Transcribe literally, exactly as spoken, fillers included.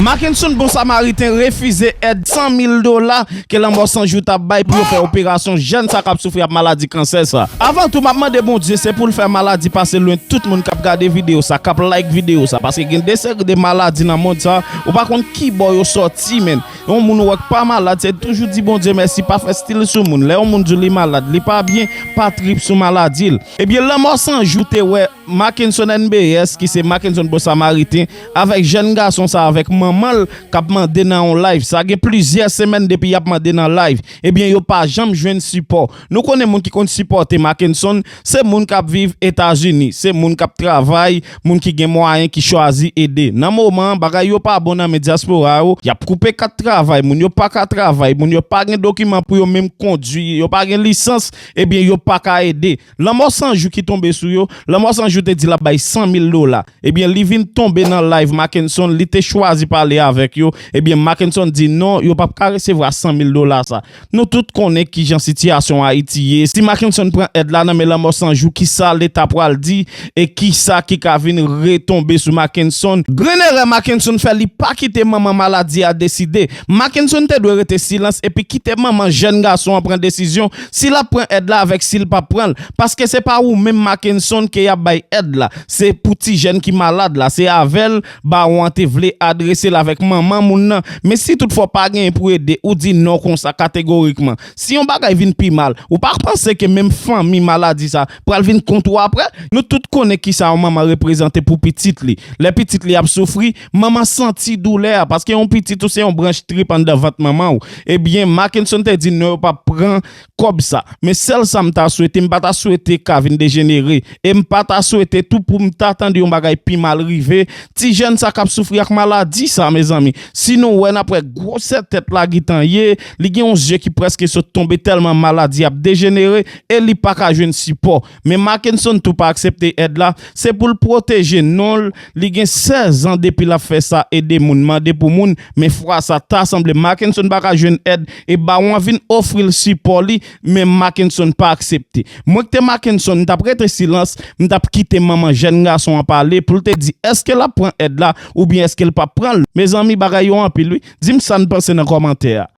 Mackenson Bon Samariten refize èd san mil dola ke Lanmò San Jou t ap bay pou yo fè operasyon jèn sa k ap soufri ak maladi kansè sa. Avan tou, m ap mande Bondye se pou l fè maladi pase lwen tout moun k ap gade videyo sa, k ap like videyo sa, paske gen de seri de maladi nan mond sa, ou pa konn ki bò yo sòti, men. Yon moun ou wè k pa malad, se toujou di Bondye mèsi, pa fè stil sou moun. Lè yon moun di w li malad, li pa byen, pa trip sou maladi l. Ebyen, Lanmò San Jou te wè Mackenson N B S, ki se Mackenson Bon Samariten, avèk jèn gason sa, avèk manman l, k ap mande nan yon live. Sa gen plizyè semèn depi y ap mande nan live. Ebyen, yo pa janm jwenn sipò. Nou konnen moun ki konn sipòte Mackenson, se moun k ap viv Etazini, se moun k ap travay, moun ki gen mwayen ki chwazi ede. Nan moman an, bagay yo pa bon nan men dyaspora yo, y ap koupe kat travay, moun yo pa ka travay, moun yo pa gen dokiman pou yo menm kondwi, yo pa gen lisans, ebyen, yo pa ka ede. Lanmò San Jou ki tonbe sou yo, Lanmò San Jou te di l ap bay san mil dola. Ebyen, li vin tonbe nan live Mackenson, li te chwazi pale avèk yo. Ebyen, Mackenson di non, yo p ap ka resevwa san mil dola sa. Nou tout konnen kijan sitiyasyon Ayiti ye. Si Mackenson pran èd la nan men Lanmò San Jou, kisa Leta pral di e kisa ki ka vin retonbe sou Mackenson? Grenn erè Mackenson fè, li pa kite manman maladi a deside. Mackenson te dwe rete silans epi kite manman jèn gason an pran desizyon si l ap pran èd la avèk si l p ap pran l. Paske se pa ou menm Mackenson ke y ap bay èd la. Se pou ti jèn ki malad la. Se avè l bawon an te vle adrese l avèk manman moun nan. Men si toutfwa w pa genyen pou ede, ou di non konsa kategorikman. Si yon bagay vin pi mal, ou pa panse ke menm fanmi maladi sa pral vin kont ou apre? Nou tout konnen kisa yon manman reprezante pou pitit li. Lè pitit li ap soufri, manman santi doulè a, paske yon pitit ou se yon branch trip anndan vant manman w. Ebyen, Mackenson te di non, yo p ap pran kòb sa. Men sèl sa m ta swete, m pa ta swete ka vin dejenere. E m pa ta swete tou pou m ta tande yon bagay pi mal rive ti jèn sa k ap soufri ak maladi sa, mezanmi. Si nou wè, n ap wè gwosè tèt la gentan ye, li gen yon zye ki prèske sot tonbe tèlman maladi ap dejenere e li pa ka jwenn sipò. Men Mackenson tou pa aksepte èd la, se pou l pwoteje non l. Li gen sèz an depi l ap fè sa, ede moun, mande pou moun, men fwa sa ta sanble Mackenson pa ka jwenn èd e bawon an vin ofri l sipò li, men Mackenson pa aksepte. Mwen ki te Mackenson, m t ap rete silans, m t ap kite manman jèn gason an pale pou l te di èske l ap pran èd la oubyen èske l p ap pran l. Mezanmi, bagay yo anpil wi. Di m sa n panse nan kòmantè a.